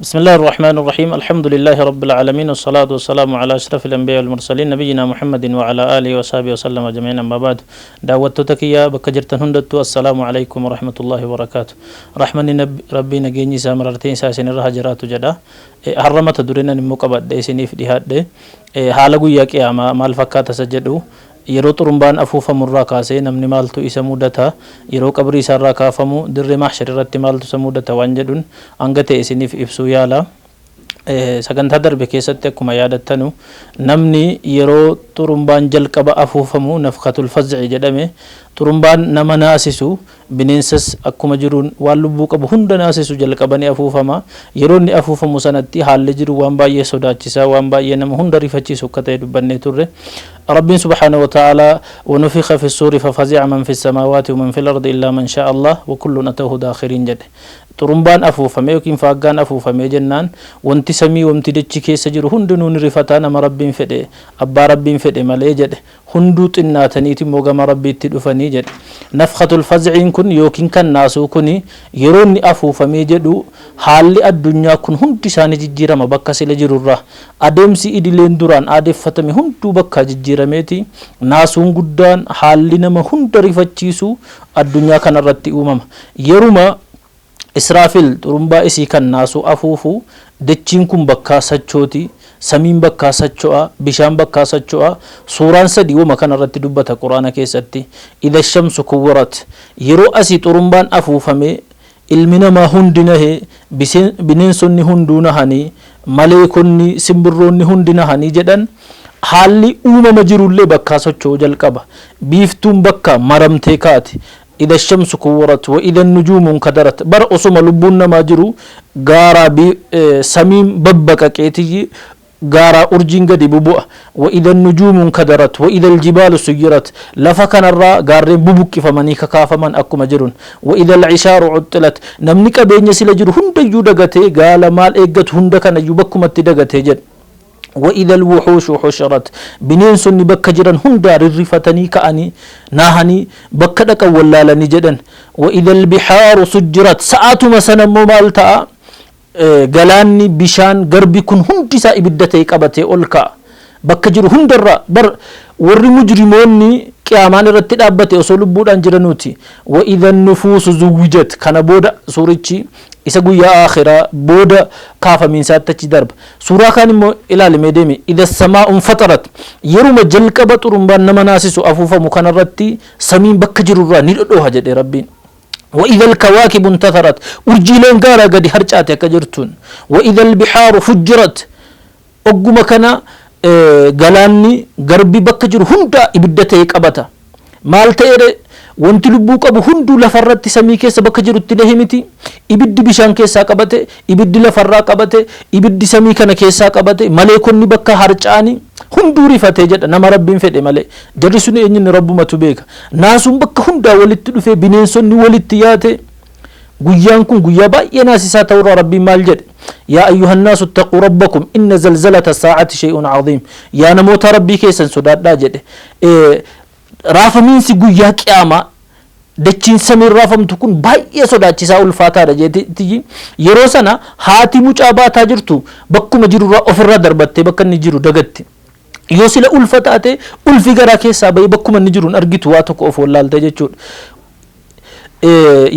بسم الله الرحمن الرحيم الحمد لله رب العالمين والصلاة والسلام على أشرف الأنبياء والمرسلين نبينا محمد وعلى آله وصحبه وسلم أجمعين أما بعد دعوتك يا بكجرتن هندتو السلام عليكم ورحمة الله وبركاته رحمن ربي نجيني سامرتين ساسين الرهجرات جدا حرمت درنا نمقبت ديسني في دهاد haala guyyaa qiyaamaa maal fakkaata isa jedhu yeroo xurumbaan afuufamu irraa kaasee namni maaltu isa mudata yeroo qabrii isaa irraa kaafamu dirree mahshar irratti maaltu isa mudata waan jedhuun hanga ta'e isiniif ibsuu yaala. Sagantaa darbe keessatti akkuma yaadattanu namni yeroo xurumbaan jalqaba afuufamu nafkatul faz'i jedhame xurumbaan nama naasisu bineensas akkuma jiruun waan lubbuu qabu hunda naasisu jalqabanii afuufama. Yeroo inni afuufamu sanatti haalli jiru waan baay'ee sodaachisaa waan baay'ee nama hunda rifachiisu akka ta'e dubbannee turre. ربي سبحانه وتعالى ونفخ في الصور ففزع من في السماوات ومن في الأرض إلا من شاء الله وكل أتوه داخرين جده. طرمبان أفوفمي يمكن فاقان أفوفمي جنان وانت سمي وانت دتشي كيس جرو هندنون رفتان ما ربي فدي أبا ربي فدي مالي جده هندو تناتني موغا ربي تدفني جد. نفخة الفزع كن يوكين كان ناسو كني يروني أفوفمي جدو حال الدنيا كن هندي ساني جيرا ما بكا سيل جرورا أدمسي إدلين دوران أدف فتمي هندو بكا جيراميتي ناسون قدان حال نما هند رفتشيسو الدنيا كان رتي أمم يروما إسرافيل ترمبا إسي كان ناسو أفوفو دتشين كن بكا سچوتي سمين بكا سچوا بشام بكا سچوا سوران سدي وما كان رتي دبتا قرآن كيستي إذا الشمس كورت يرو أسي ترمبان أفوفمي ilmi namaa hundi nahe bineensonni hunduu nahanii maleekonni simbirroonni hundi nahanii jedhan haalli uumama jirullee bakkaa socho'uu jalqaba. Biiftuun bakka maramtee kaati. إذا الشمس كورت وإذا النجوم انكدرت بر أصم لبون ما جرو غارا سميم ببكا كيتي غارا أرجين قدي ببوء وإذا النجوم انكدرت وإذا الجبال سيرت لفكن الرا غارين ببك فمني كافمن أكو مجرون وإذا العشار عطلت نمنك بين يسل جرو هند يودغتي قال مال إيقت هند كان يبكم التدغتي جد. وإذا الوحوش حشرت بنين سن بكجرا هندا رفتني كأني ناهني بكدك ولا لنجدا. وإذا البحار سجرت ساعات مثلا مالتا قالاني بشان غربي كن هندي سائبدتي قبتي أولكا بكجر هندرا بر ور مجرموني قيامان رتي دابتي وصول بودان جرنوتي. وإذا النفوس زوجت كان بودا سورتشي isa guyyaa akhira booda kaafamiinsaatti achi darba. Suuraa kaan immoo ilaalime deeme idha samaa'u infatarat yeruma jalqaba xurumbaan nama naasisu afuufamu kanarratti samiin bakka jirurraa ni dhodhooha jedhe rabbiin. وإذا الكواكب انتثرت urjiileen gaara gadi harcaate akka jirtuun. وإذا البحار فجرت ogguma kana galaanni garbi bakka jiru hunda ibidda ta'e qabata. Maal ta'e wanti lubbuu qabu hunduu lafarratti samii keessa bakka jirutti ni himiti. Ibiddi bishaan keessaa qabate, ibiddi lafarraa qabate, ibiddi samii kana keessaa qabate, maleekonni bakka harcaani hunduu rifatee jedha nama rabbiin fedhe malee. Jarri sun eenyuun rabbumatu beeka. Naasuun bakka hundaa walitti dhufee bineensonni walitti yaate guyyaan kun guyyaa baay'ee naasisaa ta'urraa rabbiin maal jedhe? يا أيها الناس اتقوا ربكم إن زلزلة الساعة شيء عظيم. يا نموت ربي كيسن سوداد jedhe. Raafamiinsi guyyaa qiyaamaa dachiin samiin raafamtu kun baay'ee sodaachisaa ulfaataadha jeetii. Yeroo sana haati mucaa baataa jirtu bakkuma jirurraa ofirraa darbattee bakka inni jiru dagatti. Yoo sila ulfa taate ulfi garaa keessaa bahee bakkuma inni jiruun argitu waa tokko of wallaalte jechuudha.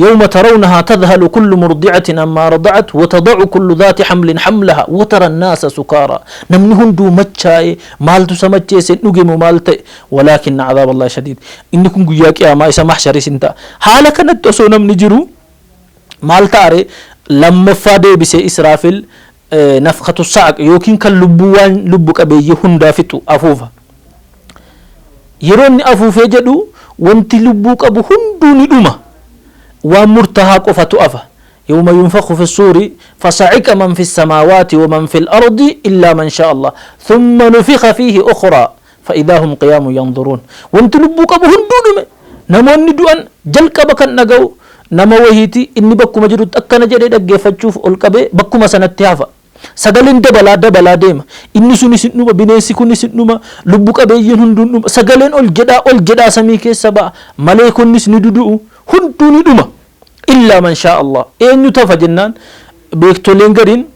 يوم ترونها تذهل كل مرضعة عما رضعت وتضع كل ذات حمل حملها وترى الناس سكارى نمني هندو مچاي مالتو سمچي سنوغي مالت ولكن عذاب الله شديد. إنكم قياك يا ما إسا محشر سنتا حالا كانت تسو نمني جرو مالتاري لما فادي بسي إسرافيل نفخة الصعق يوكين كاللبوان لبك أبي هندا فتو أفوفا يروني أفوفا جدو وانتي لبوك أبو هندو ندوما ومرتها قفة أفا يوم ينفخ في الصور فصعق من في السماوات ومن في الأرض إلا من شاء الله ثم نفخ فيه أخرى فإذا هم قيام ينظرون. وانت لبوك أبو هندو نمون ندوان جلك بكن نقو نما وهيتي إني بكو مجرد أكنا جريد أجيفة تشوف ألقبي بكو مسنة تهافا sagaleen dabalaa dabalaa deema. Inni sunis hin dhuma, bineensi kunis hin dhuma, lubbu qabeeyyiin hunduu hin dhuma. Sagaleen ol jedhaa ol jedhaa samii keessa ba'a. Maleekonnis ni dudu'u, hunduu ni dhuma. Illaa man shaa Allah. Eenyu tafa jennaan beektoleen gariin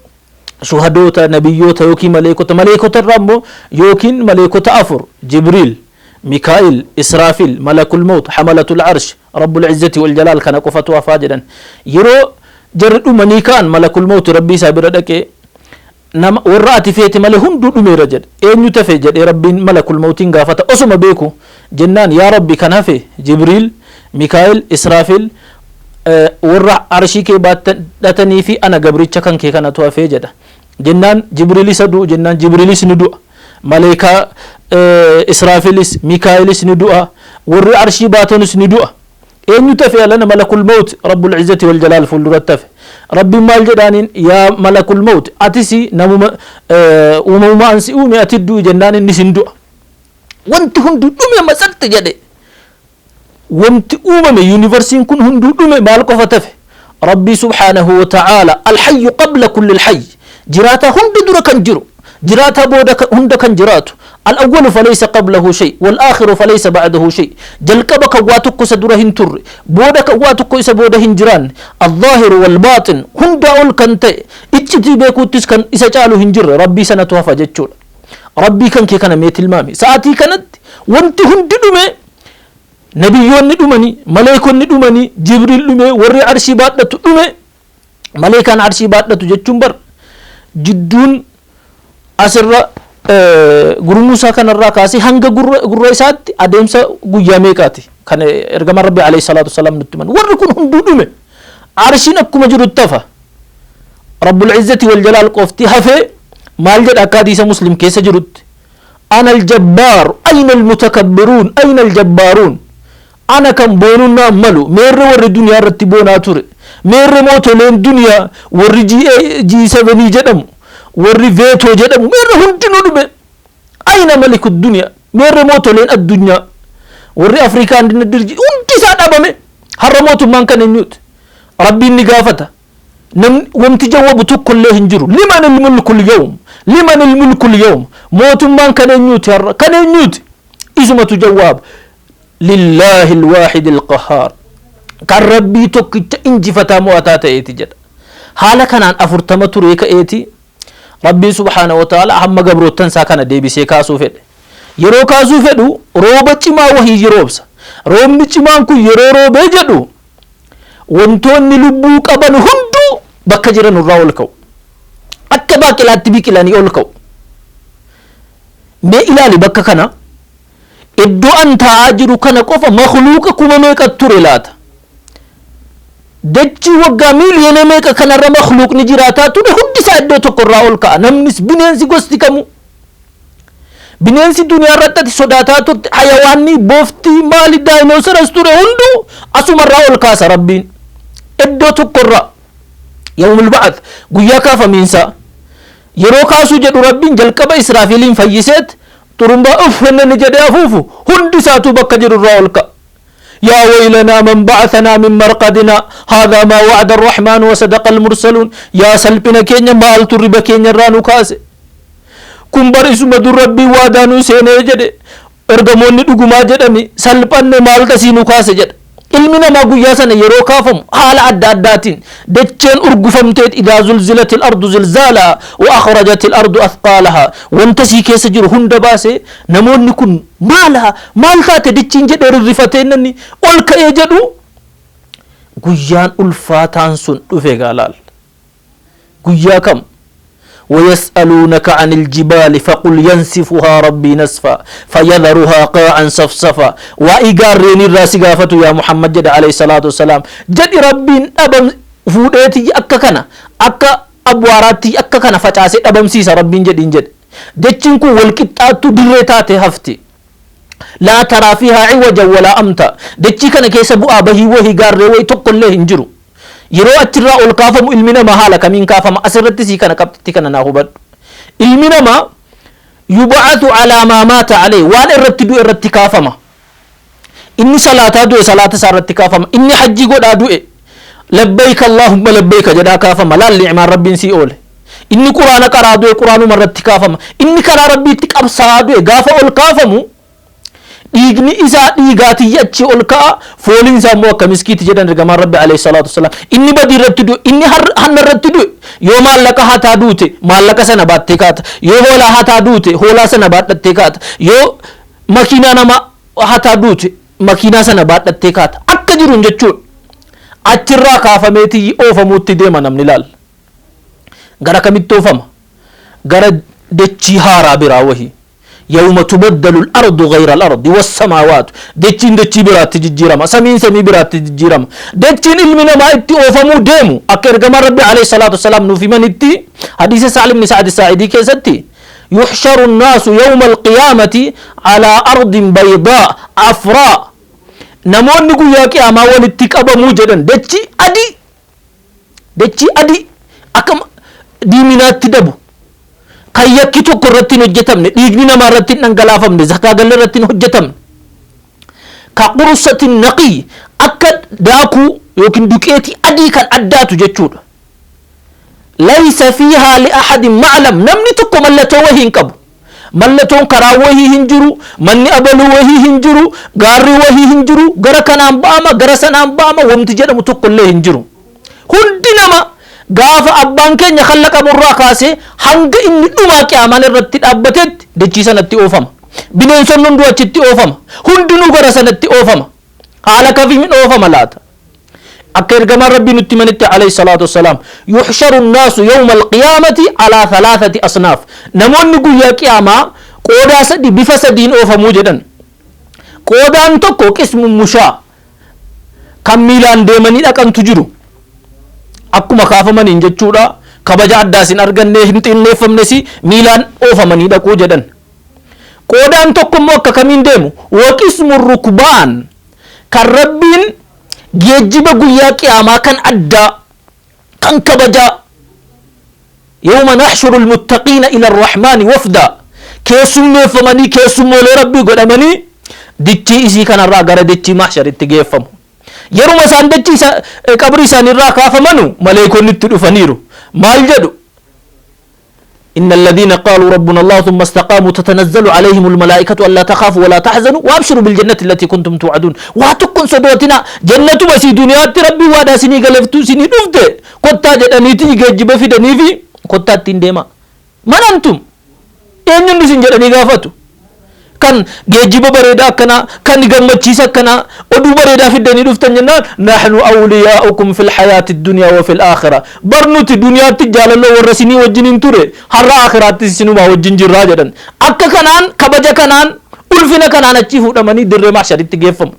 Shuhadoota, nabiyyoota yookiin maleekota. Maleekota irraa immoo yookiin maleekota afur: Jibriil, Mikaa'il, Israafil, Malakul Mawt, Hamalatul Arsh, Rabbul Izzati wal Jalaal kana qofatu hafaa jedhan. Yeroo jarri dhumanii ka'an, Malakul Mawt Rabbii isaa bira dhaqee, "Nama warra ati feete malee hunduu dhumeera," jedhe. "Eenyu tafe?" jedhee Rabbiin Malakul Mawtiin gaafata osuma beeku. Jennaan, "Yaa Rabbi, kan hafe Jibriil, Mikaa'il, Israafil, warra arshii kee baadhatanii fi ana gabricha kan kee kanatu hafee," jedha. Jennaan Jibriil isa du'u jennaan, Jibriilis ni du'a, maleekaa Israafilis Mikaa'ilis ni du'a, warri arshii baatanis ni du'a. Eenyu tafe alana? Malakul Mawt Rabbul Izzati wal Jalaal fuulduratti hafe. Rabbiin maal jedhaaniin? "Yaa Malakul Mawt, atis namuma uumamuma ansi uume, ati du'i," jennaan innis hin du'a. Wanti hundi dhume, matsatti jedhe. Wanti uumame, yuunivarsiin kun hunduu dhume. Maal qofa tafe? Rabbii subhaanahu wa ta'aala, alhayyu qabla kulli alhayy, jiraataa hunda dura kan jiru, jiraataa booda hunda kan jiraatu, الأول فليس قبله شيء والآخر فليس بعده شيء, jalqaba kan waa tokko isa dura hin turre, booda kan waa tokko isa booda hin jiraan, الظاهر والباطن, hunda ol kan ta'e, iccitii beekuuttis kan isa caalu hin jirre, Rabbii sanatu hafa jechuudha. Rabbii kan kee kana mee tilmaami. Sa'aatii kanatti wanti hundi dhume, nabiyyoonni dhumanii, maleekonni dhumanii, Jibriil dhume, warri arshii baadhatu dhume. Maleekaan arshii baadhatu jechuun bar jidduun asirra gurmuu isaa kanarraa kaasee hanga gurra isaatti adeemsa guyyaa meeqaati kan ergama Rabbi alayhi salaatu wasalaam nutti himan. Warri kun hunduu dhume, arshiin akkuma jirutti hafa. Rabbul Izzati wal Jalaal qofti hafee maal jedha? Akka hadiisa Muslim keessa jirutti, "أنا الجبار، أين المتكبرون؟ أين الجبارون؟" Ana kan boonuun naan malu, meerre warri duniyaa irratti boonaa ture? Meerre mootoleen duniyaa, warri G7 jedhamu, warri veetoo jedhamu, meerre hundinuu dhume? أين ملك الدنيا؟ Meerre mootoleen addunyaa, warri Afrikaa dirji hundi isaa dhabame? Har'a mootummaan kan eenyuuti? Rabbiin ni gaafata. Namni wanti jawwabu tokko illee hin jiru. لمن الملك اليوم؟ لمن الملك اليوم؟ Mootummaan kan eenyuuti har'a? Kan eenyuuti? Isumatu jawaab. لله الواحد القهار, kan Rabbii tokkicha injifataa mo'ataa ta'eeti jedha. Haala kanaan 40 turee ka'eeti Rabbiin subhaana wa ta'ala hamma gabroottan isaa kana deebisee kaasuu fedhe. Yeroo kaasuu fedhu rooba cimaa wahii roobsa. Roobni cimaan kun yeroo roobee jedhu, wantoonni lubbuu qaban hunduu bakka jiran irraa ol ka'u, akka baaqelaatti biqilanii ol ka'u. Mee ilaali, bakka kana iddoo an taa'aa jiru kana qofa makluuqa kuma meeqa ture laata? Dachii waggaa miiliyoona meeqa kanarra makluuqni jiraataa ture hundi isaa iddoo tokko irraa ol ka'a. Namnis, bineensi gosti kamuu, bineensi duniyaa irratti ati sodaataa turte, hayawaanni, booftii, maali, dinosaurs ture hunduu asumarraa ol kaasa Rabbiin iddoo tokkorraa. يوم البعث, guyyaa kaafamiinsaa yeroo kaasuu jedhu, Rabbiin jalqaba Israafiliin fayyiseet xurumbaa uf inni jedhee afuufu, hundi isaatuu bakka jiru irraa ol ka'a. يا ويلنا من بعثنا من مرقدنا؟ هذا ما وعد الرحمن وصدق المرسلون. Yaa salphina keenya, maaltu riba keenya irraa nu kaase? Kun bar isuma dur Rabbii waadaa nu seenee jedhe, ergamoonni dhugumaa jedhani. Salphanne, maal tasii nu kaase jedha. Ilmi namaa guyyaa sana yeroo kaafamu haala adda addaatiin dacheen urgufamteet, إذا زلزلت الأرض زلزالها وأخرجت الأرض أثقالها, wanta sii keessa jiru hunda baase. Namoonni kun maala, maal taate dachiin jedhee rirrifatee namni ol ka'ee jedhu, guyyaan ulfaataan sun dhufe gaalaal. Guyyaa kam? ويسألونك عن الجبال فقل ينسفها ربي نسفا فيذرها قاعا صفصفا. وإيقارين الراس قافته يا محمد جد عليه الصلاة والسلام، جد ربي أبم fuudheeti akka kana akka abwaaraatti akka kana facaasee dhabamsiisa Rabbiin jedhin jedhe. Jechiin kun wal qixxaattu dirree taate hafti. لا ترى فيها عوجا ولا أمتا. Dachii kana keessa bu'aa bahii wahii, gaarree wahii tokkollee hin jiru. Yeroo achirraa ol kaafamu ilmi namaa haala kamiin kaafama? Asirratti sii kana qabxitti kana naa hubadhu. Ilmi namaa يبعث على ما مات عليه, waan irratti du'e irratti kaafama. Inni salaataa du'e salaata isaa irratti kaafama. Inni hajji godhaa du'e لبيك اللهم لبيك jedhaa kaafama. Laal, ni'maan Rabbiin sii oole. Inni Quraana qaraa du'e quraanuma irratti kaafama. Inni karaa Rabbiitti qabsaa'aa du'e gaafa ol kaafamu Dhiigni isaa dhiigaatii achi ol ka'a, fooliin isaa immoo akka miskiiti jedhan ergamaan Rabbi alayhi salaatu wasalaam. Inni badii irratti du'e, inni hanna irratti du'e, yoo maallaqa hataa duute maallaqa sana baattee kaata, yoo hoolaa hataa duute hoolaa sana baadhattee kaata, yoo makiinaa nama hataa duute makiinaa sana baadhattee kaata. Akka jiruun jechuudha. Achirraa kaafameetii oofamuutti deema namni laal. Gara kamitti oofama? Gara dachii haaraa biraa wahii. Yawma tubaddalu al-ardu ghayra al-ardi was-samaawaatu. Dachiin dachii biraatti jijjiirama. Samiin samii biraatti jijjiirama. Dachiin ilmi namaa itti oofamuu deemu akka ergamaan Rabbi alayhi salaatu wassalaam nuuf himanitti, hadiisa Sa'al ibn Sa'ad Saa'idii keessatti, yuhsharu an-naasu yawma al-qiyaamati alaa ardin baydaa afraa. Namoonni guyyaa qiyaamaa walitti qabamuu jedhan dachii adii, dachii adii akka diiminaatti dabu, kan yakki tokko irratti hin hojjetamne, dhiigni namaa irratti hin dhangalaafamne, zakaagalli irratti hin hojjetamne, ka qursatin naqii, akka daakuu yookiin duqeetii adii kan addaatu jechuudha. Laysa fiihaa li ahadin ma'lam, namni tokko mallattoo wahii hin qabu. Mallatoon karaa wahii hin jiru, manni abaluu wahii hin jiru, gaarri wahii hin jiru, gara kanaan ba'ama, gara sanaan ba'ama wanti jedhamu tokko illee hin jiru. Hundi nama gaafa abbaan keenya kallaqamurraa kaasee hanga inni dhumaa qiyaamaan irratti dhaabbatetti dachii sanatti oofama. Bineensonni hunduu achitti oofama. Hundinuu gara sanatti oofama. Haala kamiin oofama laata? Akka ergamaan Rabbii nutti himanitti alayhi salaatu wassalaam, yuhsharu nnaasu yawma alqiyaamati alaa thalathati asnaaf. Namoonni guyyaa qiyaamaa qoodaa sadi, bifa sadiin oofamuu jedhan. Qoodaan tokko qismu mushaa, kan miilaan deemanii dhaqantu jiru. Akkuma kaafamaniin jechuudha. Kabaja addaas hin arganne, hin xinneeffamnes, miilaan oofamanii dhaquu jedhan. Qoodaan tokko immoo akka kamiin deemu? Wa qismu rukbaan, kan Rabbiin geejjiba guyyaa qiyaamaa kan addaa, kan kabajaa, yawma nahshuru almuttaqiina ila arrahmaani wafda, keessummeeffamanii keessummoolee Rabbii godhamanii dachii isii kanarraa gara dachii mahsharitti geeffamu. Yeruma isaan dachii qabrii isaaniirraa kaafamanu maleekonni itti dhufaniiru. Maal jedhu? إن الذين قالوا ربنا الله ثم استقاموا تتنزل عليهم الملائكة ألا تخافوا ولا تحزنوا وأبشروا بالجنة التي كنتم توعدون. Waa tokkon sodootina, jannatu basii duniyaatti Rabbi waadaa sinii galeftuu sinii dhufte, kottaa jedhaniiti geejjiba fidanii fi kottaa ittiin deema. Man antum, eenyuun isin jedhanii gaafatu. Kan geejjiba bareedaa akkanaa, kan gammachiisa akkanaa, oduu bareedaa fiddanii dhuftan jennaan, nahnu awliyaa'ukum fil hayaati dunyaa wa fil aakhira, bar nuti duniyaatti jaalalloo warra isinii wajjiniin ture, har'a aakhiraattis isinumaa wajjin jirraa jedhan. Akka kanaan, kabaja kanaan, ulfina kanaan achii fuudhamanii dirree mahsharitti geeffamu.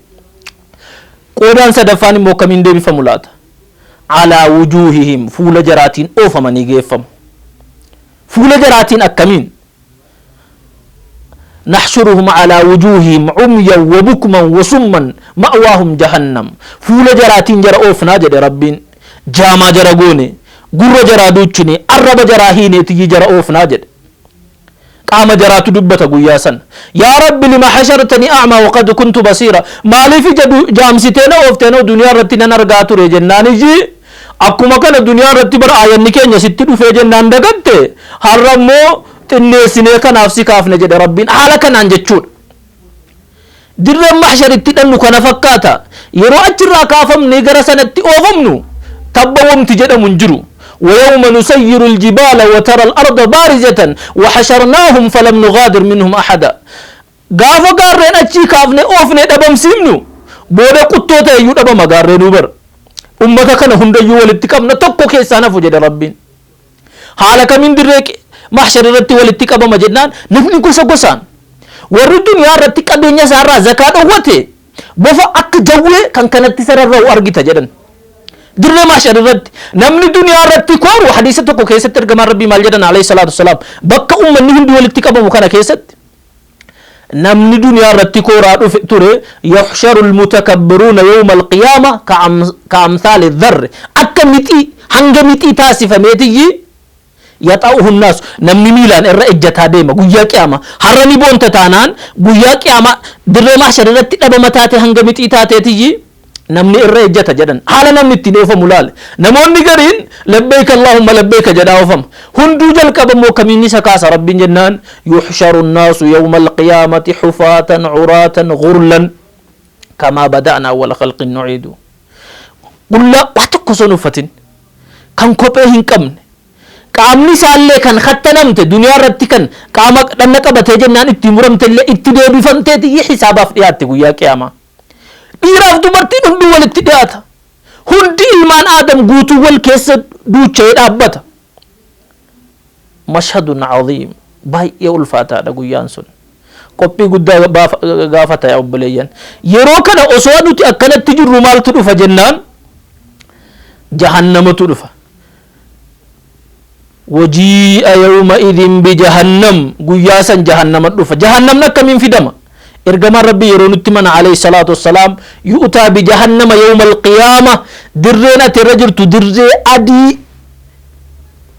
Qoodaan sadaffaan immoo akkamiin deebifamu laata? Alaa wujuuhihim, fuula jaraatiin oofamanii geeffamu. Fuula jaraatiin akkamiin? نحشرهم على وجوههم عميا وبكما وصما مأواهم جهنم. Fuula jaraatiin jara oofnaa jedhe Rabbiin. Jaamaa jara goone, gurra jaraa duuchine, arraba jaraa hiineetiyyi jara oofnaa jedhe. Qaama jaraatu dubbata guyyaa san: yaa Rabbi, lima hashartani a'maa waqad kuntu basiira? Maaliif ija jaamsitee na oofteen, duniyaa irratti nan argaa ture jennaan, iji akkuma kana duniyaa irratti bara aayanni keenya sitti dhufee jennaan dagatte, har'a immoo xinneessinee kanaaf si kaafne jedhe Rabbiin. Haala kanaan jechuudha. Dirreen mahsharitti dhannu kana fakkaata. Yeroo achirraa kaafamne gara sanatti oofamnu tabba wamti jedhamu hin jiru. ويوم نسير الجبال وترى الأرض بارزة وحشرناهم فلم نغادر منهم أحدا. Gaafa gaarreen achii kaafne oofne dhabamsiifnu, booda quttoo ta'eyyuu dhabama gaarreenuu. Bar ummata kana hundayyuu walitti qabna, tokko keessaa nafu jedhe Rabbiin. Haala kamiin dirree mahshar irratti walitti qabama jennaan, namni gosa gosaan, warri duniyaa irratti qabeenya isaarraa zakaa dhowwate bofa akka jawwee kan kanatti sararra'u argita jedhan dirree mahshar irratti. Namni duniyaa irratti kooru, hadiisa tokko keessatti ergamaan Rabbii maal jedhan alayhi salaatu wasalaam? Bakka ummanni hundi walitti qabamu kana keessatti namni duniyaa irratti kooraa dhufe ture, yuhsharu almutakabbiruuna yawma alqiyaama ka amsaali dharri, akka mixii, hanga mixii taasifameetiyyi, yaxa'uhu nnaasu, namni miilaan irra ejjataa deema guyyaa qiyaama. Har'a ni boonta taanaan, guyyaa qiyaama dirree mahshar irratti dhabama taate, hanga mixii taateetiyyi. Namni irra ejjata jedhan. Haala namni ittiin oofamu laale. Namoonni gariin labbayka Allahumma labbayka jedhaa oofama. Hunduu jalqaba immoo kamiin isa kaasa Rabbiin jennaan, yuhsharu nnaasu yawma alqiyaamati xufaatan curaatan gurlan kamaa bada'na awwala khalqin nuciidu. Qullaa, waa tokko osoo hin uffatin, kan kophee hin qabne, qaamni isaallee kan kattanamte, duniyaa irratti kan qaama dhanna qabatee jennaan itti muramte illee itti deebifamteeti xisaabaaf dhiyaatte guyyaa qiyaamaa. Dhiiraaf dubartiin hunduu walitti dhiyaata. Hundi ilmaan Aadam guutuu wal keessa duucha'ee dhaabbata. Mashhadun aziim, baay'ee ulfaataadha guyyaan sun. Qophii guddaa gaafata yaa obboleeyyan. Yeroo kana osoo nuti akkanatti jirru maaltu dhufa jennaan, jahannamatu dhufa. Wajii'a yawma idin bijahannam, guyyaa san jahannama dhufa. Jahannamni akkamiin fidama? Ergamaan Rabbii yeroo nutti mana alayhi salaatu wassalaam, yu'taa bijahannama yawma alqiyaama, dirreen ati irra jirtu dirree adii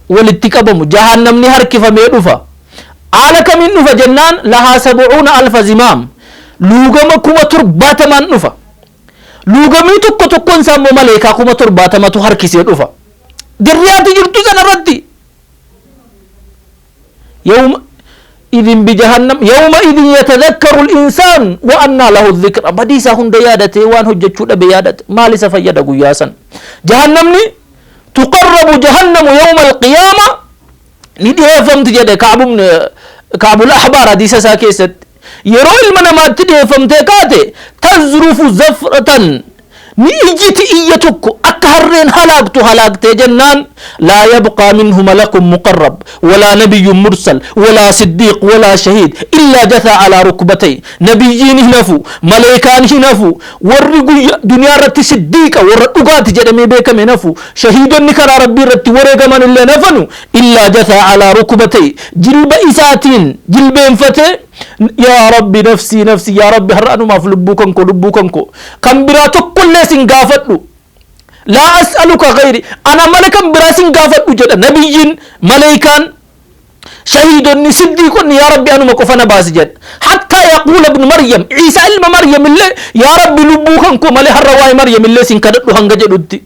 walitti qabamu, jahannamni harkifamee dhufa. Haala kamiin dhufa jennaan, lahaa sab'uuna alfa zimaam, luugama 70,000n dhufa. Luugamii tokko tokkoon isaa immoo maleekaa 70,000tu harkisee dhufa. Dirree ati jirtu sana irratti yawma idin bijahannam yawma idin yatadhakkaru al-insaan wa annaa lahu dhikra. Badii isaa hunda yaadatee waan hojjechuu dhabe yaadate, maal isa fayyada guyyaa san? Jahannamni, tuqarrabu jahannamu yawma al-qiyaama, ni dhiyeeffamti jedhe Ka'bul Ahbaar hadiisa isaa keessatti. Yeroo ilma namaatti dhiyeeffamtee kaate, tazrufu zafratan, ni iyyiti iyya tokko akka harreen halaaktu halaaktee jennaan, laa yabqaa minhu malakun muqarrab walaa nabiyyun mursal walaa siddiiq walaa shahiid illaa jathaa alaa rukbatay. Nabiyyiin hin hafu, maleekaan hin hafu, warri guyya duniyaa irratti siddiiqa, warra dhugaati jedhamee beekame hin hafu, shahiidonni karaa Rabbii irratti wareegaman illee hin hafanu, illaa jathaa alaa rukbatay, jilba isaatiin jilbeenfatee, yaa Rabbi, nafsii nafsii, yaa Rabbi, har'a anumaaf lubbuu kan koo, lubbuu kan koo, kan biraa tokkollee sin gaafadhu, laa as'aluka ghayri, ana male kan biraa sin gaafadhu jedha. Nabiyyiin, maleekaan, shahiidonni, siddiiqonni, yaa Rabbi, anuma qofa na baasi jedha. Hattaa yaquula ibnu Maryam, Ciisaa ilma Maryam illee, yaa Rabbi, lubbuu kan koo malee har'a waa'ee Maryam illee sin kadhadhu hanga jedhutti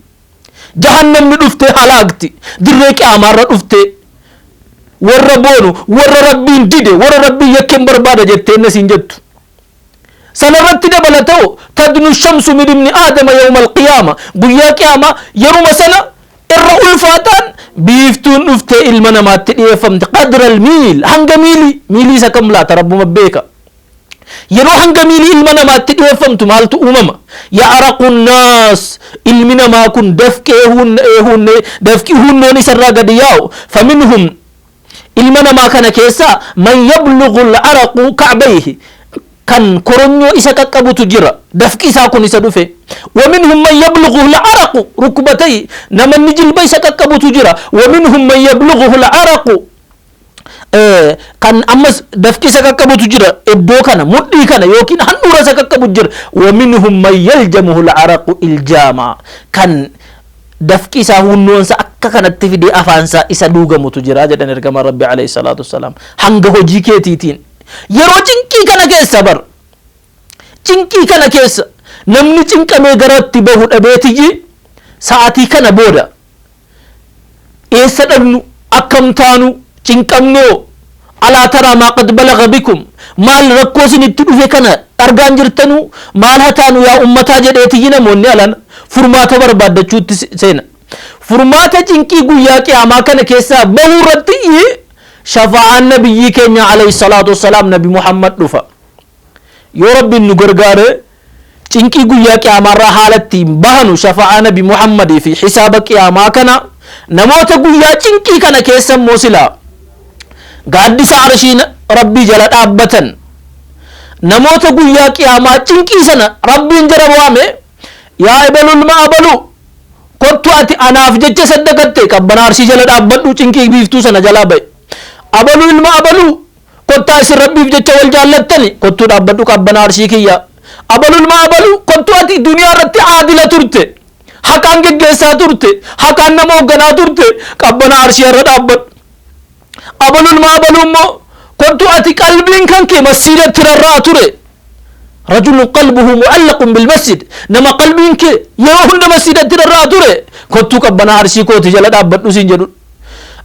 jahannamni dhuftee halaakti. Dirree qiyaamaarra dhuftee warra boonu, warra Rabbiin dide, warra Rabbiin yakkeen barbaada jettee inni siin jettu. Sanarratti dabalatoo, tadnu shamsu min ibni aadama yawma alqiyaama, guyyaa qiyaamaa yeruma sana irra ulfaataan biiftuun dhuftee ilma namaatti dhiyeeffamte, qadra almiil, hanga miilii. Miilii isa kam laata? Rabbuma beeka. Yeroo hanga miilii ilma namaatti dhiyeeffamtu maaltu uumama? Ya'raqu nnaas, ilmi namaa kun dafqee huunne, dafqi huunnoon isarraa gadi yaa'u. Faminhum, ilma namaa kana keessaa, man yablughu al-araqu ka'bayhi, kan koronyoo isa qaqqabutu jira, dafqi isaa kun isa dhufe. Wa minhum man yablughu al-araqu rukbatayhi, namanni jilba isa qaqqabutu jira. Wa minhum man yablughu al-araqu, kan ammas dafqi isa qaqqabutu jira, iddoo kana, mudhii kana yookiin handhuura isa qaqqabu jira. Wa minhum man yaljamuhu al-araqu iljaama, kan dafqi isaa hunnoonsa akka kanatti fidee afaansaa isa luugamutu jira jedhan ergamaan Rabbi alayhi salaatu wassalaam. Hanga hojii keetiitiin. Yeroo cinqii kana keessa bar, cinqii kana keessa namni cinqamee garatti bahu dhabeetiyyi, sa'aatii kana booda eessa dhaqnu, akkam taanu, cinqamnoo, alaa taraa maa qad balaga bikum, maal rakkoo isinitti dhufe kana argaan jirtanuu, maal hataanu yaa ummataa jedheetiyyi namoonni alan furmaata barbaaddachuutti seena. Furmaata cinqii guyyaa qiyaamaa kana keessaa bahuu irratti shafa'aan nabiyyii keenya alayhi salaatu wassalaam, Nabi Muhammad dhufa. Yoo Rabbiin nu gargaare, cinqii guyyaa qiyaamaarraa haala ittiin bahanu, shafa'aa Nabi Muhammadii fi hisaaba qiyaamaa kana, namoota guyyaa cinqii kana keessa immoo silaa gaaddisa arshii Rabbii jala dhaabbatan, namoota guyyaa qiyaamaa cinqii sana Rabbiin jara waame, yaa ebalulma abalu, kottu, ati anaaf jecha saddaqatte, qabbana arshii jala dhaabbadhu, cinqii biiftuu sana jalaa ba'e. Abaluu ilma abaluu, kottaa, isin Rabbiif jecha wal jaallattani, kottuu dhaabbadhu qabbana arshii kiyya. Abaluu ilma abaluu, kottuu, ati duniyaa irratti aadila turte, haqaan geggeessaa turte, haqaan nama hoogganaa turte, qabbana arshii irra dhaabbadhu. Abaluu ilma abaluu immoo kottuu, ati qalbiin kan kee masjiidatti rarra'a ture. Rajulun qalbuhu mu'allaqun bil masjid, nama qalbiin kee yeroo hunda masjidatti rarra'a ture, kottuu qabbanaa arshii kooti jala dhaabbadhu siin jedhu.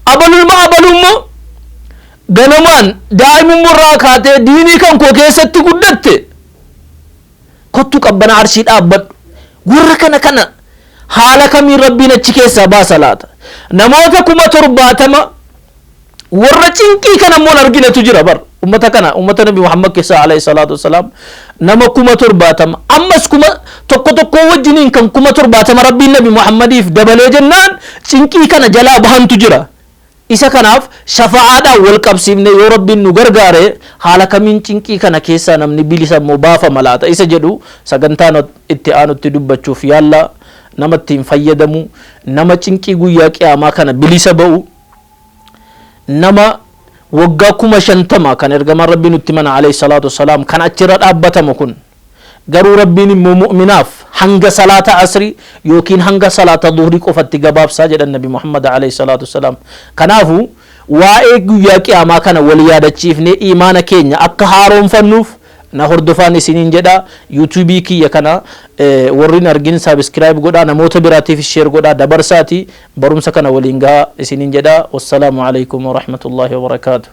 Abalulma abalummoo ganamaan daa'imummaa irraa kaatee diinii kan koo keessatti guddatte, kottuu qabbanaa arshii dhaabbadhu. Warra kana kana haala kamiin Rabbiin achi keessaa baasa laata? Namoota 70,000 warra cinqii kana immoo hin arginetu jira bar. Ummata kana, ummata Nabi Muhammad keessaa alayhi salaatu wassalaam, nama 70,000, ammas 1,000 tokko wajjiniin kan 70,000 Rabbiin Nabi Muhammadiif dabalee jennaan cinqii kana jalaa bahantu jira. Isa kanaaf shafa'aadhaan wal qabsiifne, yoo Rabbiin nu gargaare, haala kamiin cinqii kana keessaa namni bilisa immoo baafama laata isa jedhu sagantaan itti aanutti dubbachuuf yaalla. Nama ittiin fayyadamu, nama cinqii guyyaa qiyaamaa kana bilisa ba'u, nama waggaa 50,000 kan ergamaan Rabbii nutti mana alayhi salaatu wassalaam kan achirra dhaabbatamu kun garuu Rabbiin immoo mu'minaaf hanga salaata asrii yookiin hanga salaata zuhrii qofatti gabaabsaa jedhan Nabi Muhammad alayhi salaatu wassalaam. Kanaafu waa'ee guyyaa qiyaamaa kana wal yaadachiifnee imaana keenya akka haaroomfannuuf na hordofaan isiniin jedha. Yuutuubii kiyya kana warri hin argin subscribe godhaa, namoota biraatiif share godhaa, dabarsaati barumsa kana waliin gahaa isiniin jedha. Wassalaamu alaikum warahmatullaahi wabarakaatu.